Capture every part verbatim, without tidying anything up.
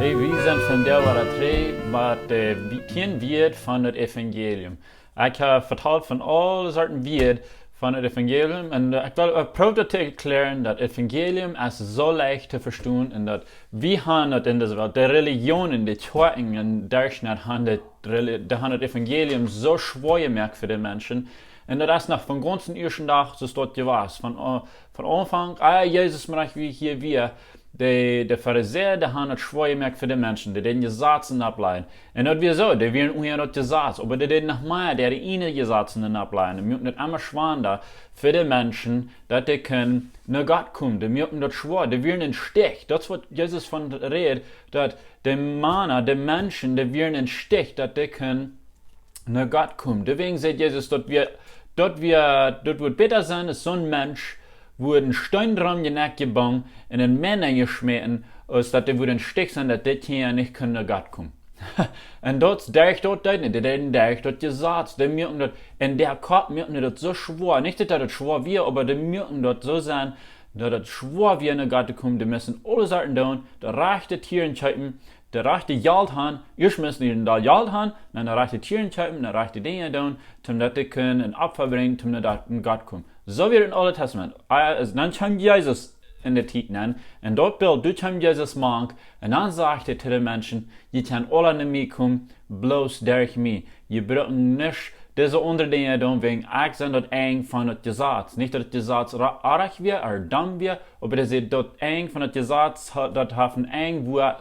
Wie sent vondoag wada trigj bie de tieen Wieed von daut Evangelium. Ekj hab vetalt von aule Sorten Wieed von daut Evangelium un ekj well, ekj proow daut to erkjlären, daut Evangelium es soo leicht to vestonen un daut wie han daut en dise Welt, de Religionen, de Kjoakjen un derchschnitt han daut, dee han daut Evangelium soo schwoa jemoakt fa de Menschen. Un daut es noch von gaunzen ieeschten Dach soo daut jewast. Von, von Aunfank, ah, Jesus, mau ekj wie hia wia, de, de Farisäa, dee han daut schwoa jemoakt fa de Menschen, dee deeden Jesazen oppläajen. Un daut wia soo, dee wieren unja daut Jesaz, oba dee deeden noch mea, dee deeden äare Jesazen oppläajen. Dee muaken daut emma schwanda fa de Menschen, daut dee kunnen no Gott komen. Dee muaken daut schwoa, dee wieren em Stich. Daut es waut Jesus von räd, daut de Mana, de Menschen, dee wieren em Stich, daut dee kunnen no Gott komen. Doawäajen sajcht Jesus, daut wie, daut wie, daut wudd bäta sennen, aus soon Mensch wudd een Steen rom de Näakj jebungen un em Mäa nenjeschmäten, aus daut dee wudd em Stich sennen, daut dee Kjinja nich kunnen no Gott komen. Un daut derch daut deed, dee deeden derch daut Jesaz, dee muaken daut, en äa Kopp muaken dee daut soo schwoa. Nich daut daut schwoa wia, oba dee muaken daut soo sennen, daut daut schwoa wia, no Gott to komen. Dee musten aule Sachen doonen, de rajchte Tieren kjeepen, de rajchte Jelt han, ieescht musten dee daut Jelt han, dan de rajchte Tieren kjeepen, de rajchte Dinja doonen, toom daut dee kunnen een Opfa brinjen, toom daut no Gott komen. Soo wia daut em Oolen Tastament. Ah, dan kjeem Jesus en de Tiet nenn, un daut Bilt, doa kjeem Jesus mank, un dan sajcht hee to de Menschen: Jie kjennen aula no mie komen, bloos derch mie. Jie brucken nich dise aundre Dinja doonen, wäajen ekj sie daut Enj von daut Jesaz. Nich daut daut Jesaz ra-, oajch wia, ooda domm wia, oba daut es daut Enj von daut Jesaz, ha-, daut haft een Enj, wua,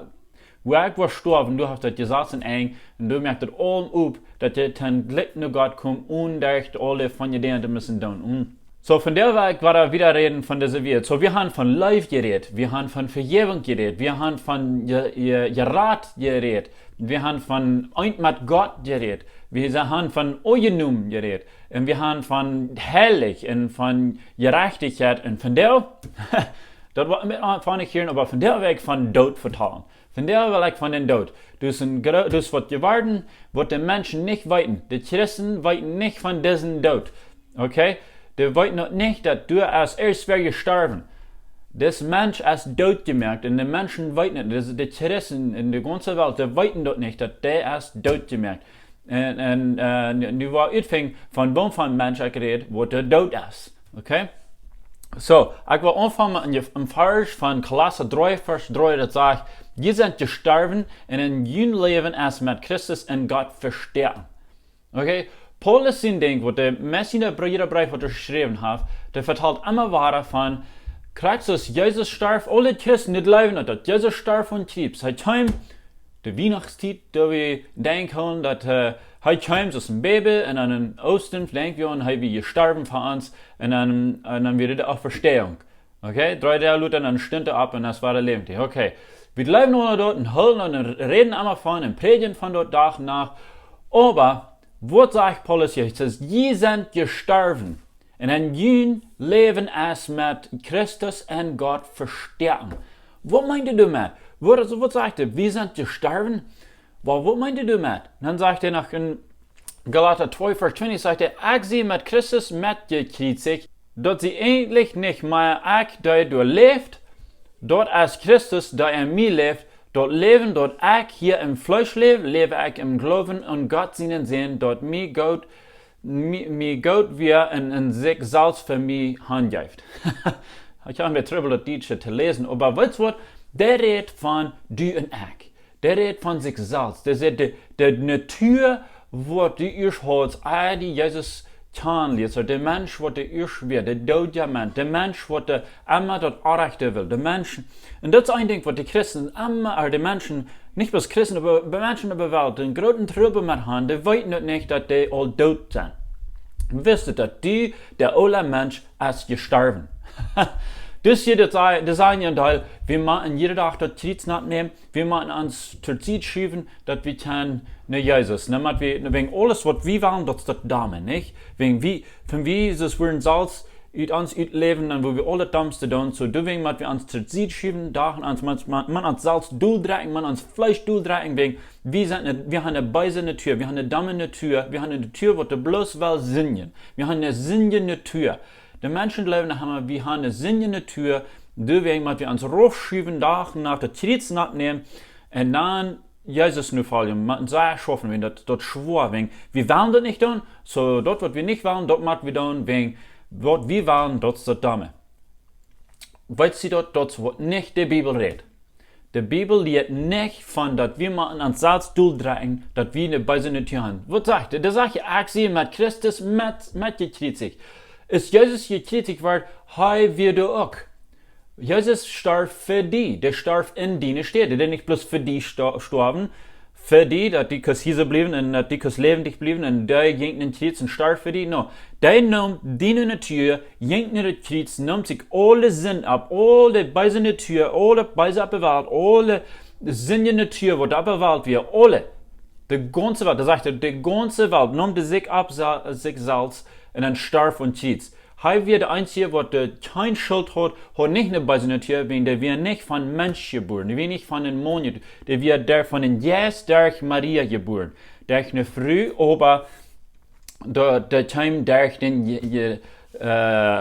wua ekj woa stoawen, doa haft daut Jesaz een Enj, un doa moakt daut aules op, daut jie toom Glikj no Gott komen, onen derch aule von dee Dinja to musten doonen. Un soo, vondoag well ekj wada wieda räden von dise Wieed. Soo, wie han von Leew jerät, wie han von Vejäwunk jerät, wie han von je-, je-, jerat jerät, wie han von eent met Gott jerät, wie han von aunjenomen jerät, un wie han von heilich un von Jerajchtichkjeit un vondoag, daut woat met aunfangen hia, oba vondoag well ekj von Doot vetalen. Vondoag well ekj von dän Doot. Daut es een gro-, daut es waut jeworden, waut de Menschen nich weeten. De Christen weeten nich von disen Doot. Okay? Dee weeten noch nich, daut doa es ieescht wäa jestorwen. Dis Mensch es doot jemoakt un de Menschen weeten et. Dis, de Christen en de gaunze Welt, dee weeten daut nich, daut dee es doot jemoakt. Un, un, äh, nu, nu woa wie utfinjen, von waut fa een Mensch ekj räd, waut doa doot es. Okay? Soo, ekj well aunfangen met een, een Varsch von Kolossa dree, Varsch dree, daut sajcht: Jie sent jestorwen un jun Läwen es met Christus en Gott vestoaken. Okay? Paulus sien Dinkj, waut de meiste Breeda, Breeda, waut hee jeschräwen haft, dee vetalt emma wada von Christus, Jesus storf, aule Christen, dee jleewen daut, daut Jesus storf aum Kjriez. Hee kjeem, de Wienachtstiet, doa wie denkjen, daut, äh, hee kjeem aus een Baby un aun Oostren denkj wie aun, hee wia jestorwen fa ons un dan, un dan wia de Auferstehung. Okay, dree Doag lota, dan stunt hee opp un es wada läwendich. Okay, wie jleewen aun daut un hoolen un räden emma von un prädjen von daut Dach un Nacht. Oba waut sajcht Paulus hia? Hee sajcht: Jie sent jestorwen un jun Läwen es met Christus en Gott vestoaken. Waut meent hee doamet? Waut, waut sajcht hee? Wie sent jestorwen? Waut, waut meent hee doamet? Dan sajcht hee noch en Galata twee, Varsch twintich, sajcht hee: Ekj sie met Christus metjekjriezicht, daut sie eejentlich nich mea ekj, dee doa läft, daut es Christus, dee en mie läft. Daut Läwen, daut ekj hia em Fleesch läw, läw ekj em Gloowen aun Gott sienen Sän, daut mie goot, mie, mie goot wia un, un sikj selfst fa mie hanjeef. Ekj hab mie Trubbel, daut Dietsche to läsen, oba weetst waut? Dee rät von du un ekj. Dee rät von sikj selfst. Dee sajcht, de, de Natua, waut du ieescht haudst, ea du Jesus kjanen lieetst, de Mensch, waut du ieescht wia, de doodja Mensch, de Mensch, waut de emma daut Orrajchte well, de Menschen. Un daut es een Dinkj, waut de Christen emma, ooda de Menschen, nich bloos Christen, oba bie Menschen opp de Welt, een grooten Trubbel met han, dee weeten daut nich, daut dee aul doot sent. Wisst du, daut du, de oola Mensch, es jestorwen? Dus hia, daut saj-, daut sajen een Deel, wie motten jieda Dach daut Kjriez nämen, wie motten ons to Sied schuwen, daut wie kjennen no Jesus. Doamet wie, wäajen aules, waut wie wellen, daut es daut Domme, nich? Wäajen wie, wan wie, soo aus wie selfst ut ons utläwen, dan woa wie aul daut Domste doonen. Soo, doawäajen mott wie ons to Sied schuwen, Dach un ons, mott, mott, mott ons selfst doldrekjen, mott ons Fleesch doldrekjen, wäajen wie sent ne, wie han ne beese Natua, wie han ne domme Natua, wie han ne Natua, waut doa bloos well sindjen. Wie han ne sindje Natua. De Menschen jleewen noch emma, wie han ne sindje Natua, doawäajen mott wie ons rauf schuwen, Dach un Nacht, daut Kjriez nämen, Un dan Jesus nofoljen, mau sea schaufen, wan daut, daut schwoa, wan wie wellen daut nich doonen, soo daut waut wie nich wellen, daut mott wie doonen, wan waut wie wellen, daut es daut domme. Weetst du daut, daut es waut nich de Bibel rät. De Bibel lieet nich von daut wie motten ons selfst doldrekjen, daut wie ne beese Natua haben. Waut sajcht et? Daut sajcht, ekj sie met Christus met, metjekjriezicht. Aus Jesus jekjriezicht wort, hee wia doa uk. Jesus storf fa die, dee storf en diene Städ. Dee deed nich bloos fa die sto-, stoawen, fa die, daut du kaust hia bliewen un daut du kaust läwendich bliewen, un dee jinkj aum Kjriez un storf fa die. No, dee neem diene Natua, jinkj no daut Kjriez, neem sikj aule Sind opp, aule beese Natua, aule beese opp de Welt, aule sindje Natua waut opp de Welt wia, aule. De gaunze Welt, daut sajcht et, de gaunze Welt neem sikj opp sa-, sikj selfst un dan storf aum Kjriez. Hee wia de eensje waut de, kjeene Schult haud, haud nich ne beese Natua, wan dee wia nich von Mensch jebuaren, dee wia nich von een Maun jebuaren, dee wia derch, von een Jeist derch Maria jebuaren. Derch ne Fru, oba dee, dee kjeem derch dän Je-, Je-, äh,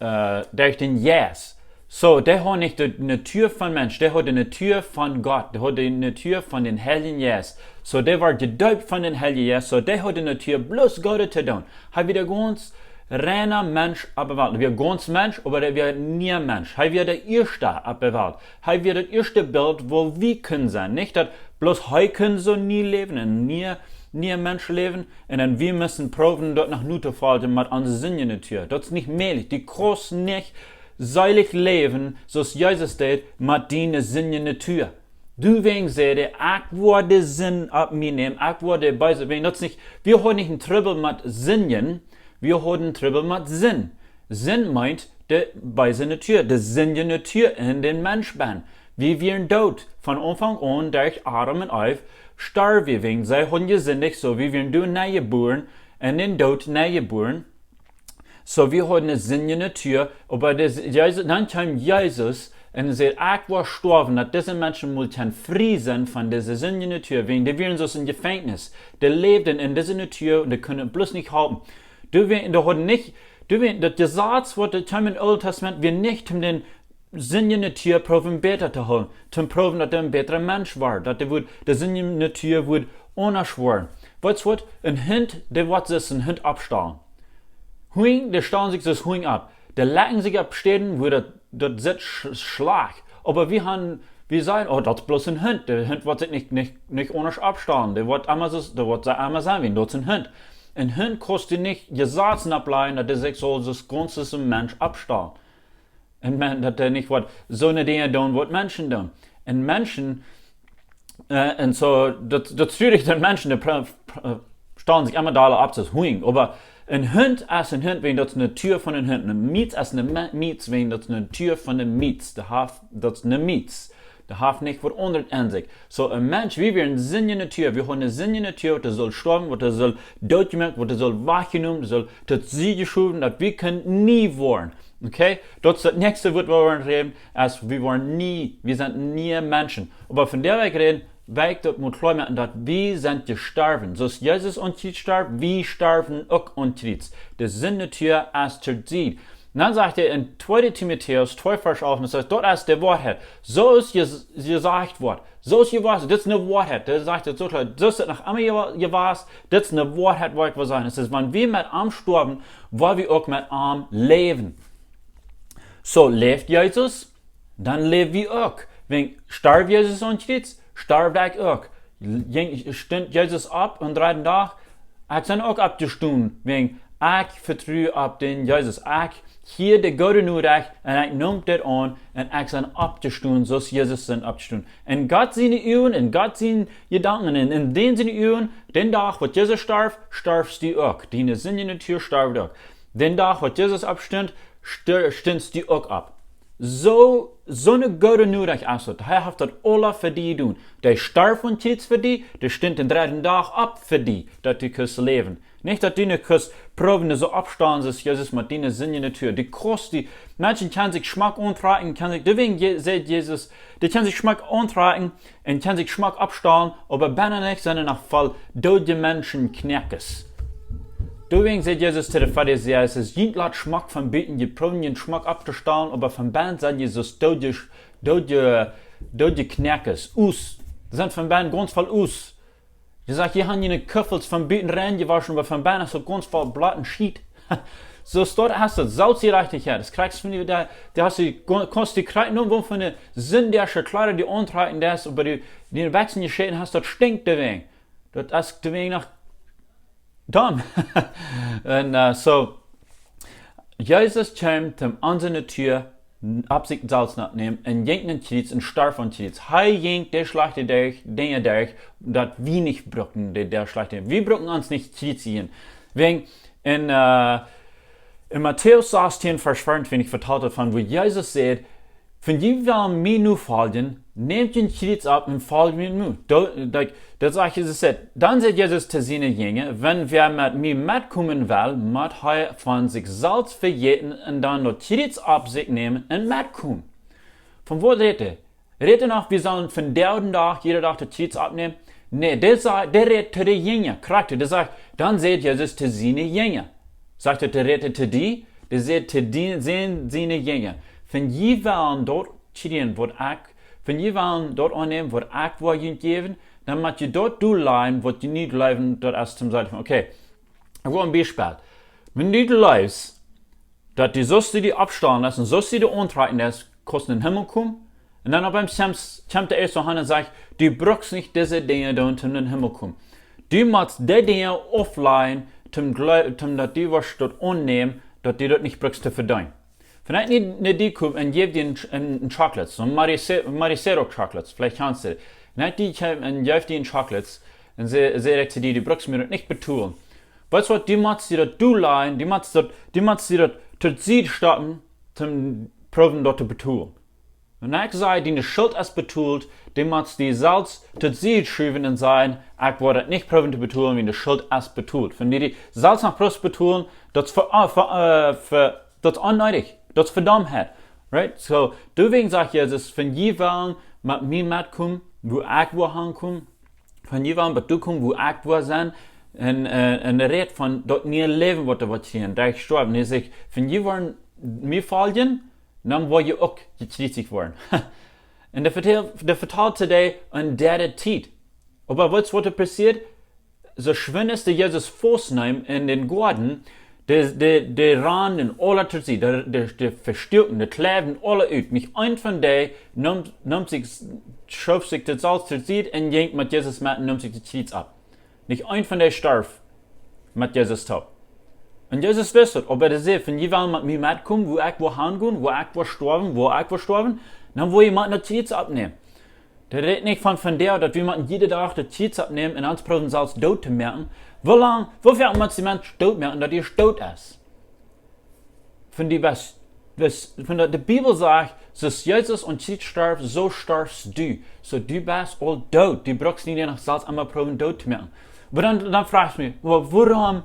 äh, derch dän Jeist. Soo, dee haud nich de Natua von Mensch, dee haud de Natua von Gott, dee haud de Natua von dän Heiljen Jeist. Soo, dee wort jedeept von dän Heiljen Jeist, soo, dee haud de Natua bloos Goodet to doonen. Hee wia de gaunz reina Mensch opp de Welt. Hee wia gaunz Mensch, oba hee wia nie Mensch. Hee wia de ieeschta opp de Welt. Hee wia daut ieeschte Bilt, woo wie kunnen sennen. Nich daut bloos hee kunn soo nie läwen un nie, nie Mensch läwen. Un dan wie musten proowen daut noch notofoljen met onse sindje Natua. Daut es nich mäajlich. Du kaust nich seelich läwen, soo aus Jesus deed, met diene sindje Natua. Doawäajen säd hee, ekj woa de Sind opp mie nämen, ekj woa de beese, wan daut es nich, wie haben nich een Trubbel met Sindjen, wie haben een Trubbel met Sind. Sind meent de beese Natua, de sindje Natua en dän Mensch bennen. Wie wieren doot von Aunfank aun, derch Adam un Eva storf wie, wäajen see hauden jesindicht, soo wie wieren doa nenjebuaren, en dän Doot nenjebuaren. Soo, wie hauden ne sindje Natua, oba dis, Jesus, dan kjeem Jesus un säd, ekj woa stoawen, daut dise Menschen mol kjennen frie sennen von dise sindje Natua, wäajen dee wieren soo aus em Jefenkjnis. Dee läwden en dise Natua un dee kunnen bloos nich halpen. Doawäajen, dee hauden nich, doawäajen, daut Jesaz waut doa kjeem em Oolen Tastament, wia nich om dän sindje Natua proowen bäta to hoolen, toom proowen daut hee een bätra Mensch wort, daut hee wudd, de sindje Natua wudd aundasch woaren. Weetst waut? Een Hunt, dee woat soo aus een Hunt oppstalen. Hunj, dee stalen sikj soo aus Hunj opp. Dee lakjen sikj opp Städen, wua daut, daut sitt sch-, schlajcht. Oba wie haben, wie sajen, oh, daut es bloos een Hunt. De Hunt woat sikj nich, nich, nich aundasch oppstalen. Dee woat emma soo, dee woat soo emma sennen, wiels daut es een Hunt. Een Hunt kaust du nich Jesazen oppläajen, daut hee sikj saul soo aus gaunz aus een Mensch oppstalen. Un men, daut hee nich woat soone Dinja doonen, waut Menschen doonen. Un Menschen, äh, un soo, daut, daut es trurich, daut Menschen, dee pro-, pro-, stalen sikj emma dolla opp, soo aus Hunj. Oba een Hunt es een Hunt, wäajen daut es de Natua von een Hunt. Eene Mietz es eene Me-, Mietz, wäajen daut es de Natua von de Mietz. Dee haft, daut es eene Mietz. Dee haft nich waut aundret aun sikj. Soo, een Mensch, wie wieren sindje Natua, wie haben ne sindje Natua, waut dee saul stoawen, waut dee saul dootjemoakt, waut dee saul wajchjenomen, dee saul tosied jeschowen, daut wie kunnen nie woaren. Okay? Daut es daut näakjste, waut wie woaren räden, es wie woaren nie, wie sent nie Menschen. Oba von doa wajch räden, well ekj daut mol kloa moaken, daut wie sent jestorwen. Soo aus Jesus aum Kjriez storf, wie storwen uk aum Kjriez. De sindje Natua es tosied. Un dan sajcht hee en tweede Timotäus twee Varsch alf, un sajcht, daut es de Woarheit. Soo es je-, jesajcht worden. Soo es jewast, dit es ne Woarheit. Dee sajcht et soo kloa, soo es et noch emma jewa-, jewast, dit es ne Woarheit, waut ekj well sajen. Et es, wan wie met am stoawen, woa wie uk met am läwen. Soo, läft Jesus, dan läw wie uk. Wan storf Jesus aum Kjriez, storf ekj uk. Jinkj, stunt Jesus opp aum dredden Dach, ekj sie uk oppjestonen, wäajen ekj vetru opp dän Jesus. Ekj hia de goode Norecht un ekj neem dit aun un ekj sie oppjestonen, soo aus Jesus es oppjestonen. En Gott siene Uagen, en Gott siene Jedanken, en, en dän siene Uagen, dän Dach waut Jesus storf, storfst du uk. Diene sindje Natua storf uk. Dän Dach waut Jesus oppstunt, stu-, stunst du uk opp. Soo, soone goode Norecht es daut. Hee haft daut aula fa die jedonen. Dee storf aum Kjriez fa die, dee stunt dän dredden Dach opp fa die, daut du kaust läwen. Nich daut du nich kaust proowen, soo oppstonen, soo aus Jesus met diene sindje Natua. Du kaust die, Menschen kjennen sikj schmock auntrakjen, kjennen sikj, doawäajen je-, säd Jesus, dee kjennen sikj schmock auntrakjen, un kjennen sikj schmock oppstonen, oba bennen sent noch voll doodje Menschen Knoakes. Doawäajen säd Jesus to de Farisäa, et es, jie loten schmock von buten, jie proowen junt schmock opptostonen, oba von bennen sent jie soo aus doodje, doodje, doodje Knoakes, us, Dee sent von bennen gaunz voll Us. Dee sajcht, jie haben june Kuffels von buten rein jewoschen, oba von bennen es et gaunz voll Bloot un Schiet. Soo es daut, hast du Selfstjerajchtichkjeit. Daut kjrichst du nich, dee, dee hast du, kaust du kjrieen, nu, woo von de Sind, dee aus de Kjleeda, dee auntrakjen, dee es, oba dee, dee wekjsen jeschäten hast, daut stinkjt doawäajen. Daut es doawäajen noch domm. Un, äh, soo, Jesus kjeem, om onse Natua opp sikj selfst to nämen un jinkj aum Kjriez un storf aum Kjriez. Hee jinkj de schlajchte Dinja derch, daut wie nich brucken, de, de schlajchte. Wie brucken ons nich kjriezijen. Wäajen, en, äh, en Matäus sastieen, Varsch veeauntwintich vetalt et von, woo Jesus säd, wan jie wellen mie nofoljen, nämt jun Kjriez opp un folcht mie no. Daut, daut, daut sajcht Jesus, säd, dan säd Jesus to siene Jinja, wan wäa met mie metkomen well, mott hee von sikj selfst vejäten un dan daut Kjriez opp sikj nämen un metkomen. Von waut rät hee? Rät hee noch, wie sellen von dän Dach, jieda Dach daut Kjriez oppnämen? Nä, dee sa-, dee rät to de Jinja, krakjt, dee sajcht, dan säd Jesus to siene Jinja. Sajcht hee, dee rät to die, dee säd to die, siene, siene Jinja. Wan jie wellen daut kjrieen, waut ekj, wan jie wellen daut aunnämen, waut ekj woa junt jäwen, dan mott jie daut dol lajen, waut jie nich jleewen, daut es toom sajen. Okay, ekj well een Biespel. Wan du jleefst, daut du, soo aus du oppjestonen best un soo aus du auntrakjen best, kaust en dän Himmel komen. Un dan opp eemol kjemt, kjemt de Jeist aun un sajcht, du bruckst nich dise Dinja doonen, om en dän Himmel komen. Du motst dee Dinja auflajen, toom jleu-, toom daut du woascht daut aunnämen, daut du daut nich bruckst to vedeenen. Wan ekj nu no die kom un jäw die een, een, een Chocolate, soon Marise-, Marisero Chocolate, veleicht kjanst du. Wan ekj die kjeem un jäw die een Chocolate, un säd, säd ekj to die, du bruckst mie daut nich betolen. Weetst waut, du motst die daut dol lajen, du motst daut, du motst die daut tosied stoppen, toom proowen daut to betolen. Wan ekj saj, diene Schult es betolt, du motst die selfst tosied schuwen un sajen, ekj woa daut nich proowen to betolen, wiels de Schult es betolt. Wan du die selfst noch proowst betolen, daut es fa, äh, fa, äh, fa, daut es onneedich, daut es Vedommtheit. Right? Soo, doawäajen sajcht Jesus, wan jie wellen met mie metkomen, wua ekj woa hankomen, wan jie wellen bie mie komen, wua ekj woa sennen, un, äh, un dee rät von daut niee Läwen, waut doa woat hia en Dach stoawen. Dee sajcht, wan jie wellen mie foljen, dan woa jie uk jekjriezicht woaren. Un dee vetalt, dee vetalt to die en dee Tiet. Oba weetst waut doa passieet? Soo schwind aus dee Jesus faustneemen en dän Goaden, dee, dee, dee randen aula tosied, dee, dee, dee vestuaken, dee kjleewden aula ut. Nich een von dee neem, neem sikj, schoof sikj daut selfst tosied un jinkj met Jesus met un neem sikj daut Kjriez opp. Nich een von dee storf met Jesus toop. Un Jesus wist daut, oba dee säd, wan jie wellen met mie metkomen, wua ekj woa hangonen, wua ekj woa stoawen, wua ekj woa stoawen, dan woa jie mie daut Kjriez oppnämen. Dee rät nich von, von dee, daut wie motten jieda Dach daut Kjriez oppnämen un ons proowen selfst doot to moaken. Woo lang, woo väl mott de Mensch doot moaken, daut hee doot es? Wan du best, best, wan de, de Bibel sajcht, soo aus Jesus aum Kjriez storf, soo storfst du. Soo, du best aul doot. Du bruckst nich noch selfst emol proowen doot to moaken. Oba dan, dan froag ekj mie, wa-, wuarom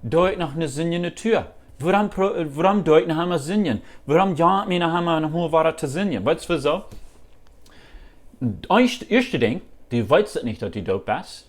doo ekj noch ne Sind en de Tiet? Wuarom pro-, wuarom doo ekj noch emol sindjen? Wuarom jeit mie noch emol, noch emol wada to sindjen? Weetst du, wuarom? Ieescht, ieeschte Dinkj, du weetst daut nich, daut du doot best.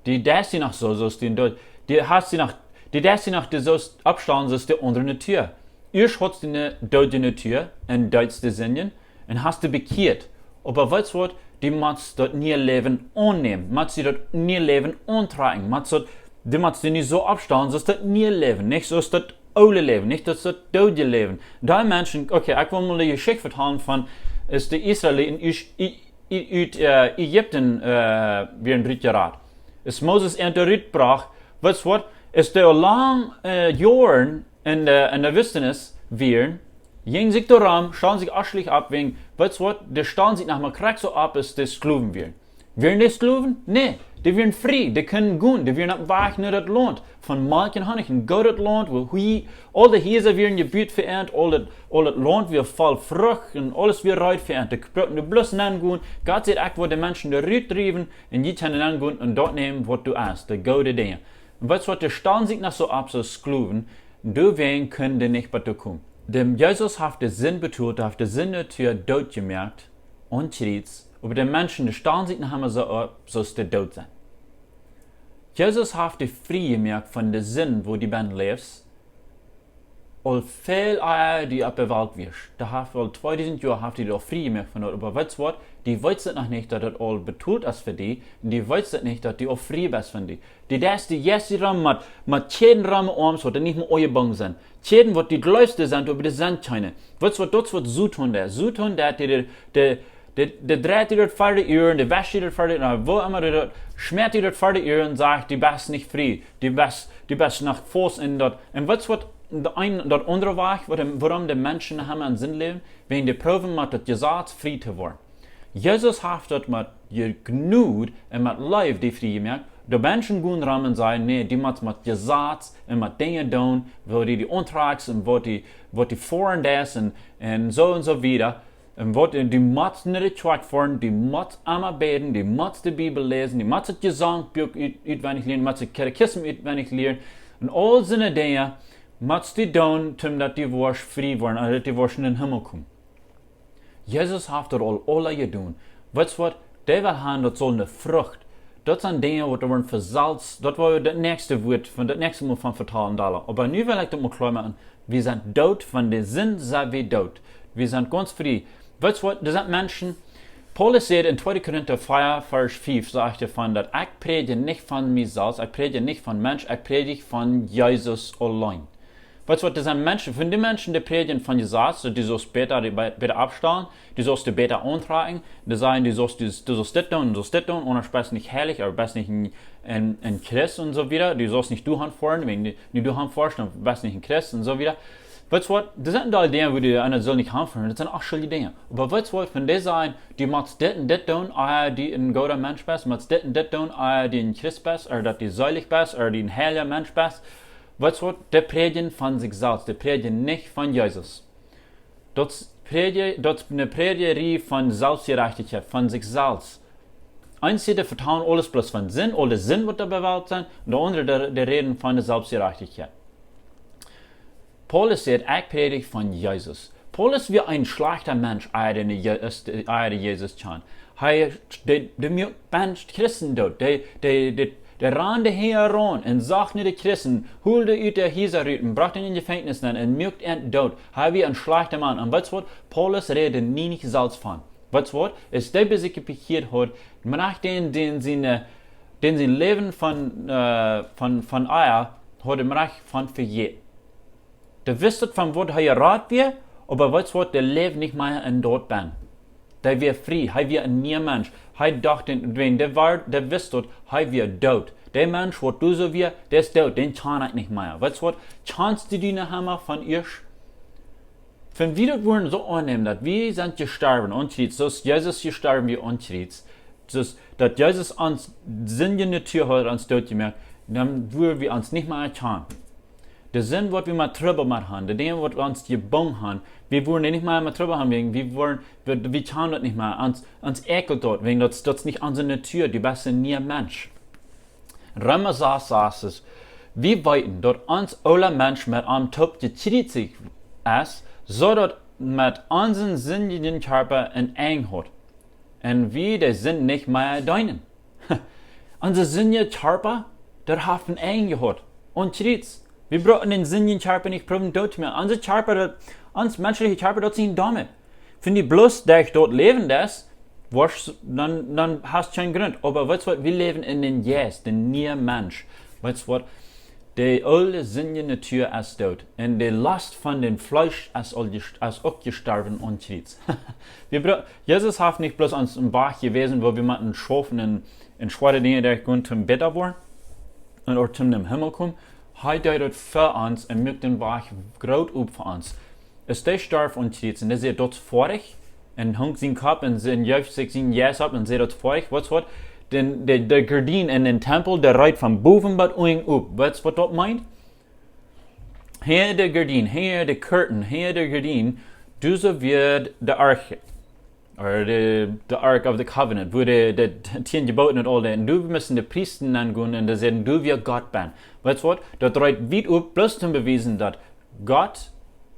Du deist die noch soo, soo aus du doot, du hast die noch, du deist die noch, du soo oppstalen, soo aus de aundre Natua. Ieescht hast du ne doodje Natua un deist de Sinden un hast die bekjieet. Oba weetst waut? Du motst daut niee Läwen aunnämen, motst die daut niee Läwen auntrakjen, motst daut, du motst die nich soo oppstalen, soo aus daut niee Läwen, nich soo aus daut oole Läwen, nich daut, daut doodje Läwen. Dee Menschen, okay, ekj well mol de Jeschicht vetalen von, aus de Israeliten ut, ut, ut, äh, Ägipten, äh, wieren rutjerat. Aus Moses an doa rutbrocht, weetst waut, aus dee aul lang, äh, Joaren en de, en de Wiltnis wieren, jinjen sikj doaromm, stalden sikj aschlich opp, wäajen, weetst waut, dee stalden sikj noch mau krakjt soo opp, aus dee Sklowen wieren. Wieren dee Sklowen? Nä, dee wieren frie, dee kunnen gonen, dee wieren oppem Wajch no daut Launt, von Malkj un Honnich, een goodet Launt, wua hee, aul de Hiesa wieren jebut fa an, aul daut, aul daut Launt wia voll Frucht un aules wia reed fa an. Dee bruckten doa bloos nengonen. Gott säd: Ekj woa de Menschen doa rutdriewen un jie kjennen nengonen un daut nämen, waut doa es, de goode Dinja. Un weetst waut, dee stalden sikj noch soo opp, soo aus Sklowen, doawäajen kunnen dee nich bat doa komen. Dee Jesus haft de Sind betolt, haft de Sind Natua doot jemoakt, aum Kjriez, oba de Menschen, dee stalden sikj noch emol soo opp, soo aus dee doot sent. Jesus haft die frie jemoakt von de Sind, wua du bennen läfst. aul väl ea du opp de Welt wieescht. Dee haft aul tweedusent Joa haft dee daut frie jemoakt von daut, oba weetst waut? Du weetst daut noch nich, daut daut aul betolt es fa die, un du weetst daut nich, daut du aul frie best von die. Du deist die Jeist rom met, met Kjäden rom de Oarms, waut nich mea aunjebungen sent. Kjäden, waut de jlewste sent, oba dee sent kjeene. Weetst waut, daut es waut Soton deit. Soton deit, dee, dee, dee, dee dreit die daut ver de Uaren, dee wescht die daut ver de Uaren, woo emma dee daut, schmitt die daut ver de Uaren un sajcht, du best nich frie, du best, du best noch faust enn daut. Un weetst waut, daut een, daut aundre Wajch, wuarom, wuarom de Menschen emma en Sind läwen, wäajen dee proowen met daut Jesaz frie to woaren. Jesus haft daut met Jnod un met Leew die frie jemoakt. De Menschen gonen rom un sajen: "Nä, du motst met Jesaz un met Dinja doonen, waut du die auntrakjst un waut du, waut du foaren deist un, un soo un soo wieda. Un waut du, du motst no de Kjoakj foaren, du motst emma bäden, du motst de Bibel läsen, du motst daut Jesangbuak ut-, utwendich lieren, du motst daut Katechismus utwendich lieren. Un aul soone Dinja motst du doonen, om daut du woascht frie woaren, un daut du woascht enn dän Himmel komen." Jesus haft daut aul aula jedonen. Weetst waut? Dee well han, daut saul ne Frucht. Daut sent Dinja, waut woaren vesalzt. Daut woat daut näakjste Wuat von, daut näakjste Mol von vetalen, Dala. Oba nu well ekj daut mol kloa moaken. Wie sent doot, von de Sind sent wie doot. Wie sent gaunz frie. Weetst waut? Doa sent Menschen, Paulus sajcht enn tweede Korinta vea, Varsch fief, sajcht hee von daut: "Ekj prädj nich von mie selfst, ekj prädj nich von Mensch, ekj prädj von Jesus auleen." Weetst waut, doa sent Menschen, von dee Menschen, dee prädjen von Jesaz, daut du saust bäta, die be-, bäta oppstalen, du saust die bäta auntrakjen, dee sajen, du saust, du, du saust dit doonen, du saust dit doonen, aundasch best nich heilich, oba best nich een, een, een Christ un soo wieda, du saust nich doa han foaren, wan du, du doa han foascht, dan best nich een Christ un soo wieda. Weetst waut, doa sent aul Dinja, wua du eena saul nich han foaren, daut sent uk schuldje Dinja. Oba weetst waut, von dee sajen, du motst dit un dit doonen, ea du een gooda Mensch best, motst dit un dit doonen, ea du een Christ best, ooda daut du seelich best, ooda du een heilja Mensch best. Weetst waut, dee prädjen von sikj selfst, dee prädjen nich von Jesus. Daut es prädje-, daut es ne Prädjerie von Selfstjerajchtichkjeit, von sikj selfst. Eent, dee vetalen aules bloos von Sind, aul de Sind, waut doa bie de Welt sent, un de aundre, dee, dee räden von de Selfstjerajchtichkjeit. Paulus sajcht: "Ekj prädj von Jesus." Paulus wia een schlajchta Mensch, ea hee Je-, es-, ea hee Jesus kjand. Hee, dee, dee muak Menschen, Christen doot. Dee, dee, dee, dee rand hinjaraun un sach no de Christen, hold dee ut de Hiesa rut un brocht an enn Jefenkjnis nenn un muak an doot. Hee wia een schlajchta Maun. Un weetst waut? Paulus räd nie nich selfst von. Weetst waut? Aus dee bie sikj bekjieet haud, mott dän, dän sien, äh, dän sien Läwen von, äh, von, von ea, haud hee mott von vejäten. Dee wist daut von waut hee jerat wia, oba weetst waut, dee läwd nich mea enn daut bennen. Dee wia frie, hee wia een niea Mensch. Hee docht, dee, dee, dee wia, dee wist daut, hee wia doot. Dee Mensch, waut du soo wia, dee es doot, dän kjan ekj nich mea. Weetst waut, kjanst du die noch emma von ieescht? Wan wie daut wudden soo aunnämen, daut wie sent jestorwen aum Kjriez, soo aus Jesus jestorwen wia aum Kjriez, soo aus daut Jesus ons sindje Natua haud ons doot jemoakt, dan wudden wie ons nich mea kjanen. De Sind, waut wie met Trubbel met han, de Dinja, waut ons jebungen han, wie wudden nich mea met Trubbel han, wäajen wie wudden, wie, wie kjanen daut nich mea, ons, ons äakjelt daut, wäajen daut, daut es nich onse Natua, du best een niea Mensch. Reema sas sajcht: "Wie weeten, daut ons oola Mensch met am toop jekjriezicht es, soo daut met onsen sindjen Kjarpa een Enj haft, un wie de Sind nich mea deenen." Onse sindje Kjarpa, daut haft een Enj jehaut. Aum Kjriez. Wie bruckten dän sindjen Kjarpa nich proowen doot to moaken. Onse Kjarpa, daut, ons menschelje Kjarpa, daut es nich doamet. Wan du bloos derch daut läwen deist, woascht, dan, dan hast kjeen Grunt. Oba weetst waut, wie läwen enn dän Jeist, dän nieen Mensch. Weetst waut, de oole sindje Natua es doot. Un de Lost von daut Fleesch es aul jest-, es uk jestorwen aum Kjriez. Wie bru-, Jesus haft nich bloos ons een Wajch jewäsen, wua wie motten schaufen un, un schwoare Dinja derchgonen, om bäta woaren un uk om nom Himmel komen. Hee deed daut fa ons un muak dän Wajch groot op fa ons. Aus hee storf aum Kjriez, un hee säd: "Daut es foadich." Un hunk sien Kopp un sien, jeef sikj sien Jeist opp un säd: "Daut es foadich." Weetst waut? De, de, de Gardien enn dän Tempel, dee reet von bowen bat unjen op. Weetst waut daut meent? Hia de Gardien, hia de Curtain, hia de Gardien, doa wia de Arche. Ooda de, de Ark of the Covenant, wua de, de tieen Jeboten un aul daut. Un doa musten de Priesta nengonen un dee säden: "Doa wia Gott bennen." Weetst waut? Daut reet wiet op, bloos om to bewiesen, daut Gott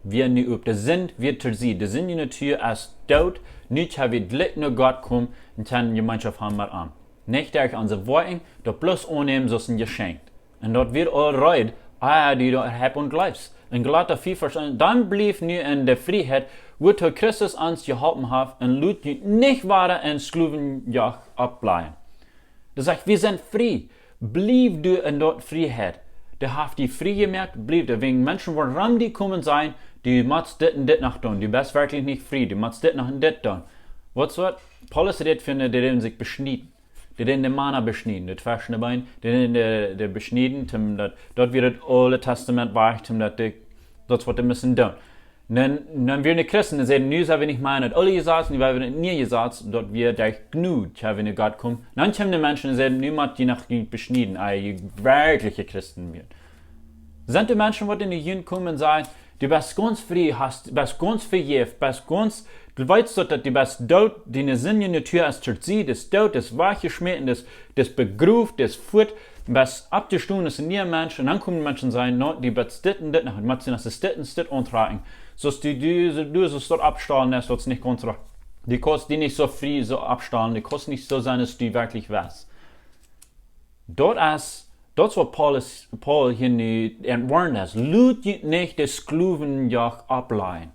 wia nu opp. De Sind wia to sied. De sindje Natua es doot. Nu kjenn wie jlikj no Gott komen un kjennen Jemeenschoft haben met am. Nich derch onse Woakjen, daut bloos aunnämen soo aus een Jeschenkj. Un daut wia aul reed, ea du doa han jejleeft hast. En Galata fief Varsch eent: Dan bliewt nu en de Frieheit, wuatoo Christus ons jeholpen haft, un lot junt nich wada en Sklowenjoch oppleien. Daut sajcht, wie sent frie. Bliew du en daut Frieheit. Dee haft die frie jemoakt, bliew. Doawäajen Menschen woaren rom die komen un sajen: Du motst dit un dit noch doonen. Du best werkjlich nich frie. Du motst dit noch un dit doonen. Waut es daut? Paulus rät von de, dee deeden sikj beschnieden. Dee deeden de Mana beschnieden, daut Fleesch un de Been, dee deeden de, de beschnieden, toom daut, daut wia daut Oole Tastament wajch, toom daut de, daut es waut dee musten doonen. Dan, dan wieren de Christen, dee säden: Nu sent wie nich mea en daut oole Jesaz, nu sent wie en daut niee Jesaz, daut wia derch Jnod, ha wie no Gott komen. Dan kjeemen de Menschen un säden: Nu mott jie noch beschnieden, ea jie werkjliche Christen woaren. Sent de Menschen, waut no junt komen un sajen: Du best gaunz frie, hast, best gaunz vejäft, best gaunz, du weetst daut, daut du best doot, diene sindje Natua es tosied, es doot, es wajchjeschmäten, es, es begroft, es fuat, best oppjestonen aus een niea Mensch. Un dan komen Menschen un sajen: No, du best dit un dit noch, motst dit un dit auntrakjen. Soo aus du, du, du sust daut oppstalen, es daut nich gaunz rajcht. Du kaust die nich soo frie soo oppstalen, du kaust nich soo sennen, aus du werkjlich best. Daut es, daut es waut Paulus, Paulus hia nu aum woarnen es. Lot junt nich de Sklowenjoch oppleien.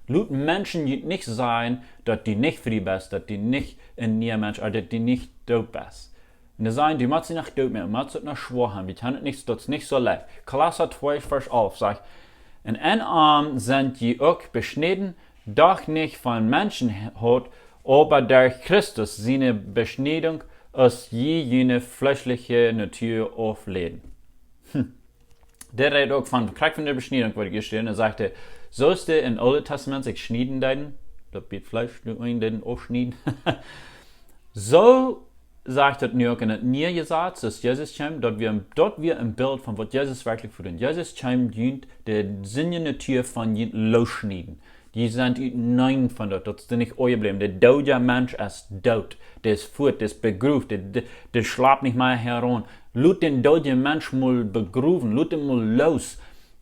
Lot Menschen junt nich sajen, daut du nich frie best, daut du nich een niea Mensch, ooda daut du nich doot best. Un dee sajen: Du motst die noch doot moaken, motst daut noch schwoa haben, wie kjennen daut nich, daut es nich soo leicht. Kolossa twee Varsch alf sajcht: Un en am sent jie uk beschnäden, doch nich von Menschen Haut, oba derch Christus siene Beschniedunk, aus jie june fleeschliche Natua aufläden. Hm. Dee rät uk von, krakjt von de Beschniedunk, waut ekj hia steit, un sajcht hee, soo aus dee em Oolen Tastament sikj schnieden deeden, daut Bät Fleesch, daut eent deeden aufschnieden. Soo sajcht daut nu uk en daut niee Jesaz, daut Jesus kjeem, daut wia, daut wia een Bilt von waut Jesus werkjlich deed. Jesus kjeem junt de sindje Natua von junt losschnieden. Jie sent uteneen von daut, daut es nich ea Problem. De doodja Mensch es doot, dee es fuat, dee es begroft, dee, dee, dee schlapt nich mea hia rom. Lot dän doodjen Mensch mol begrowen, lot dän mol loos.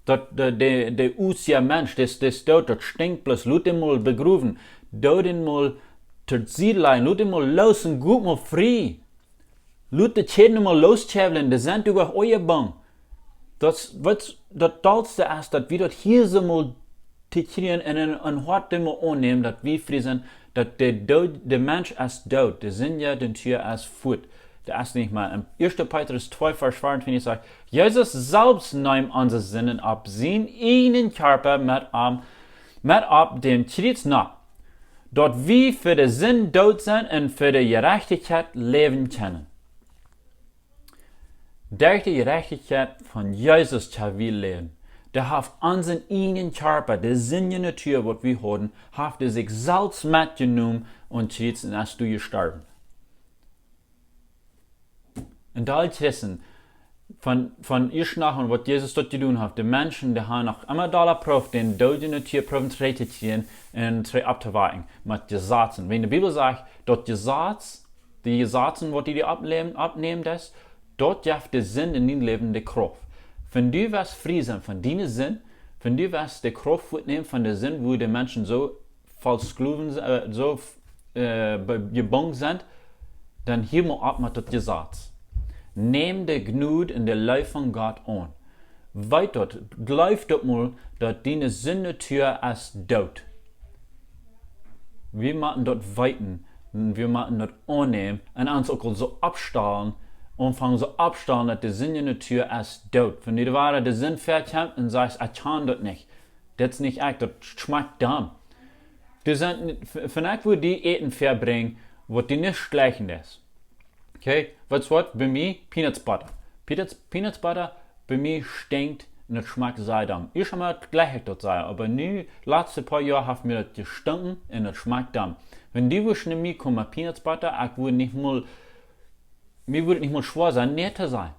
Daut, de, de, de ussja Mensch, dee es, dee es doot, daut stinkjt bloos, lot dän mol begrowen. Doo dän mol tosied lajen, lot dän mol loos un go mol frie. Lot de Kjäden mol loskjewlen, dee sent äwa ea Bang. Daut, waut, daut dollste es, daut wie daut hia soo mol to kjrieen un en, en Hoat mol aunnämen, daut wie frie sent, daut de, de, de Mensch es doot, de sindje Natua es fuat. Dee es nich mea. En Ieeschte Petrus twee Varsch veeauntwintich sajcht: Jesus selfst neem onse Sinden opp sienen ieejnen Kjarpa met am, met opp dän Kjriez nopp, daut wie fa de Sind doot sent un fa de Jerajchtichkjeit läwen kjennen. Derch de Jerajchtichkjeit von Jesus kjenn wie läwen. Dee haft aun sienen ieejnen Kjarpa, de sindje Natua, waut wie hauden, haft hee sikj selfst metjenomen un Kjriez un es doa jestorwen. Un dee Christen, von, von ieescht nohäa, waut Jesus doa jedonen haft, de Menschen, dee haben noch emma doa prooft, dän doodjen Natua proowen trigj to kjrieen un trigj opptowakjen, met Jesazen. Wan de Bibel sajcht, daut Jesaz, de Jesazen, waut du die oppläwen, oppnämen deist, daut jeft de Sind en dien Läwen de Krauft. Wan du west frie sennen von diene Sind, wan du west de Krauft wajchnämen von de Sind, woo de Menschen soo faulsch jleewen, äh, soo, äh, be-, jebungen sent, dan hia mol opp met daut Jesaz. Nemm de Jnod un de Leew von Gott aun. Weet daut, jleew daut mol, daut diene sindje Natua es doot. Wie motten daut weeten, wie motten daut aunnämen un ons uk aul soo oppstalen, aunfangen soo oppstalen, daut de sindje Natua es doot. Wan du de Woarheit, de Sind vekjamfst un sajchst: Ekj kaun daut nich. Daut es nich ekj, daut schmakjt domm. Du sajchst, v-, vondoag wudd ekj die Äten vebrinjen, waut die nich jlikjen es. Okay, waut es waut? Bie mie Peanuts Butter. Peanuts, Peanuts Butter, bie mie stinkjt un daut schmakjt sea domm. Ieescht emol jlikj ekj daut sea, oba nu, latste poa Joa haft mie daut jestunken un daut schmakjt domm. Wan du wurscht no mie komen met Peanuts Butter, ekj wudd nich mol, mie wudd nich mol schwoa sennen, nä to sajen.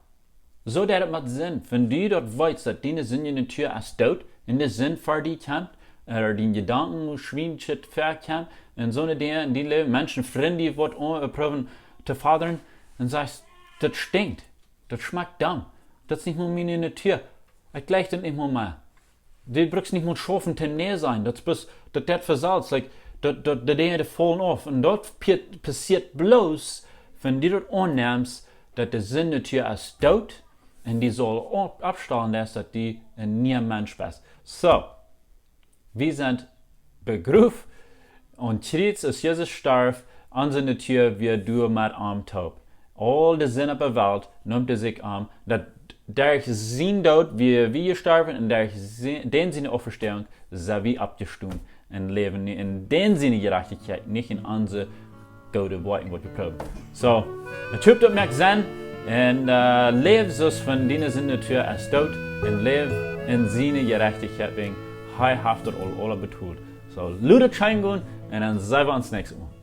Soo deit daut met Sind. Wan du daut weetst, daut diene sindje Natua es doot, un de Sind ver die kjemt, ooda diene Jedanken, Schwienschit vekjemt, un soone Dinja en dien Läwen, Menschen, Frind, waut aun-, äh, proowen to fodren, un sajchst: Daut stinkjt, daut schmakjt domm, daut es nich mol miene Natua, ekj jlikj daut nich mol mea. Du brukst nich mol schaufen to nä sajen, daut es bloos, daut, daut vesaultst, like, daut, daut, de Dinja, dee faulen auf. Un daut pi-, passieet bloos, wan du daut aunnemst, daut de sindje Natua es doot, Un dee saul oppstonen, daut daut dee een niea Mensch es. Soo, wie sent begroft un Kjriets, aus Jesus storf, onse Natua wia doa met am toop. Aul de Sind opp de Welt neem hee sikj aun, daut derch sienen Doot wia wie jestorwen un derch dän siene Oppstonen sent wie oppjestonen un läwen nu en dän siene Jerajchtichkjeit, nich en onse goode Woakjen, waut wie proowen. Soo, daut hop'j daut moakt Senn. Un läw soo aus wan diene Sind Natua es doot, un läw en siene Jerajchtichkjeit, wäajen hee haft daut aul aula betolt. Soo, lot daut scheen gonen un dan seenen wie ons näakjstet Mol.